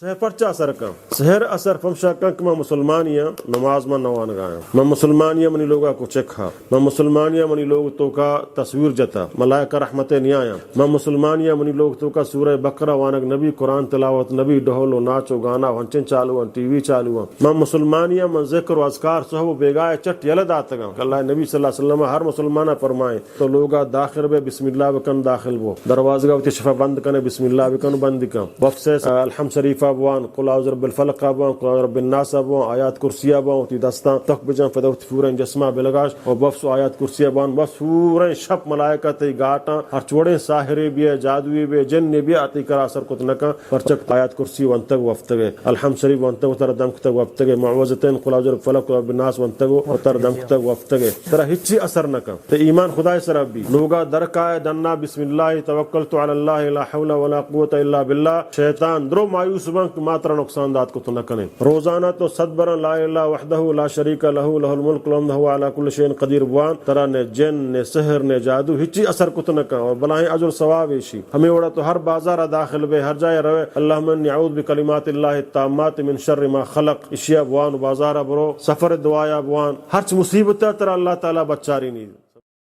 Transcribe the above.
سحر پرچا اثر کن؟ سحر اثر پمشا کن کہ من مسلمانی آں، نماز من نوانگا آں۔ من مسلمانی آں، منی لوگا کچک ہا۔ من مسلمانی آں، منی لوگ توکا تصویر جتا۔ ملائکہ رحمت نیایاں۔ من مسلمانی آں، منی لوگ توکا سورہ بقرہ وانگ نبی، قرآن تلاوت نبی، ڈہل و ناچ و گانا و ہنچن چالو آں، ٹی وی چالو آں۔ من مسلمانی آں، من ذکر و اذکار صحب و بیگاہ چٹ یلہ داتگاں۔ اللہ نبی صلی اللہ علیہ وسلم ہر مسلمانا فرمائیں، تو لوگا داخل بے، بسم اللہ بکن داخل بو۔ دروازگا وتی شفا بند کنے، بسم اللہ بکن بند کن۔ وفس الحمد شریفا بوان، قل اعوذ برب الفلقا بوان، قل اعوذ برب الناسا بوان، آیات کرسیا بوان، وتی دستاں تک بجن، پدا وتی پوریں جسما بلگاش و وفس آیات کرسیا بوان۔ وفس پوریں شپ ملائکہ تئی گاٹاں، ہر چوڑیں ساحرے بیئے، جادوے بیئے، جنے بیئے، آ تئی کرا اثر کت نکن۔ پرچک آیات کرسی ونتگ وفتگے، الحمد شریف ونتگ و ترا دم کتگ وفتگے، معوذتین، قل اعوذ برب الفلق و برب الناس ونتگ و ترا دم کتگ وفتگے، ترا ہچی اثر نہ کن۔ تئی ایمان خدائے سرا بی۔ لوگا در کائے، ڈنا بسم اللہ توکلت علی اللہ لا حول ولا قوت الا باللہ۔ شیطان درو مایوس بن کہ ما ترا نقصان دات کت نہ کنیں۔ روزانہ تو صد برن لا الہ الا وحدہ لا شریک لہ، لہ الملک و الحمد وہو علی کل شیء قدیر بوان، ترا نے جن، نے سحر، نے جادو ہچی اثر کت نہ کن اور بلاہیں اجر ثواب ایشی۔ ہمے وڑا تو ہر بازارا داخل بے، ہر جاہے روے، اللہم انی اعوذ بکلمات اللہ التامات من شر ما خلق، اشیا بوان و بازارا برو، سفر دعایا بوان، ہرچ مصیبتا ترا اللہ تعالی بچارینی۔